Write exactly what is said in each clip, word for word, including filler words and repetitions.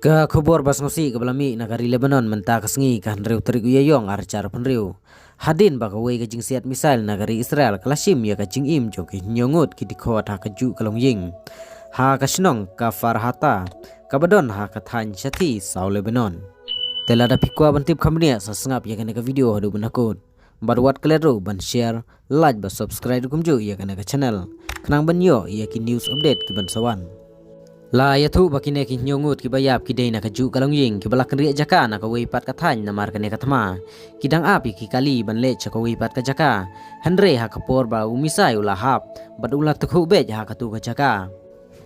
Ka khubor ba sngewsih kaba la mih na ka ri Lebanon mynta ka sngi ka hynriew tarik u Ïaïong arhajar arphew hynriew. Hadien ba kawei ka jingsiat missile na ka ri Israel ka la shim ïa ka jingim jong ki hynñiew ngut ki dkhot ha kajuh ka longïing ha ka shnong Kfar Hatta kaba don ha ka thaiñ Shathi, south Lebanon. Te lada phi kwah ban tip kham bniah sa sngap ïa kane ka video haduh ban da kut. Bad wat klet ruh ban share, like bad subscribe ruh kumjuh ïa kane ka channel, khnang ban ïoh ïa ki news update kiban sa wan. La ïathuh ba kine ki hynñiew ngut kiba ïap ki dei na kajuh ka longïing kiba la kynriah jaka na kawei pat ka thaiñ namar kane ka thma. Ki dang ap ïa ki kali ban leit sha kawei pat ka jaka, hynrei ha ka por ba u missile u la hap bad u la tyrkhuh beit ha katu ka jaka.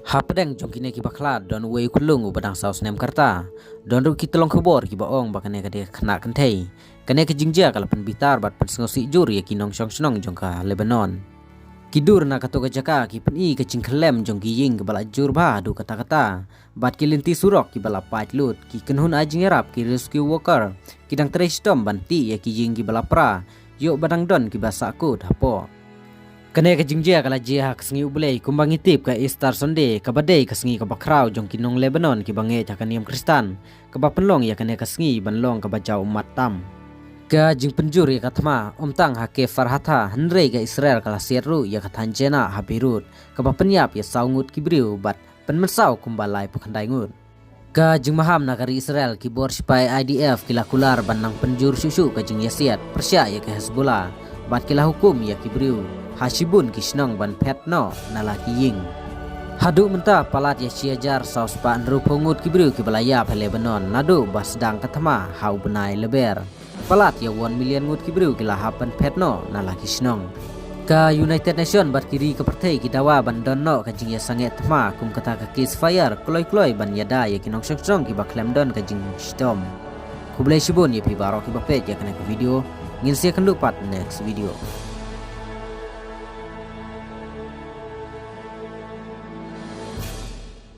Hapdeng jong kine kiba khlad don uwei u khyllung uba dang saw snem ka rta. Don ruh ki tyllong khubor kiba ong ba kane ka dei ka khynnah kynthei. Kane ka jingjia ka la pynbitar bad pynsngewsih jur ïa ki nongshong shnong jong ka Lebanon. Ki dur na kato ka jaka ki pyni ka jingkhyllem jong ki ïing kiba la jur bha haduh katta katta bad ki lynti surok kiba la pait lut. Ki kynhun ai jingïarap, ki rescue worker, ki dang trei shitom ban tih ïa ki ïing kiba la pra, ïoh ba dang don kiba sahkut hapoh. Kane ka jingjia ka la jia ha ka sngi U Blei kumba ngi tip, ka Easter Sunday, kaba dei ka sngi kaba khraw jong ki nong Lebanon kiba ngeit ha ka niam Khristan, kaba pynlong ïa kane ka sngi ban long kaba jaw ummat tam. Ka jingpynjur ïa ka thma ym tang ha Kfar Hatta, hynrei ka Israel ka la siat ruh ïa ka thaiñ Jenna ha Beirut, kaba pynïap ïa saw ngut ki briew bad pynmynsaw kumba laiphew khyndai ngut. Ka jingmaham na ka ri Israel, ki bor sipai I D F ki la kular ban nang pynjur shuh shuh ka jingïasiat pyrshah ïa ka Hezbollah bad ki la hukum ïa ki briew ha shibun ki shnong ban phet noh na la ki ïing. Haduh mynta palat ïa shi hajar saw spah hynriewphew ngut ki briew kiba la ïap ha Lebanon naduh ba sdang ka thma ha u bnai Lber. Palat ïa one million ngut ki briew ki la hap ban phet noh na la ki shnong. Ka United Nation bad ki ri ka pyrthei ki dawa ban don noh ka jingïasangeh thma kum kata ka ceasefire kloi kloi ban ïada ïa ki nongshong shnong kiba khlem don ka jingshitom. Khublei shibun ïa phi baroh kiba peit ïa kane ka video. Ngin sa ïakynduh pat next video.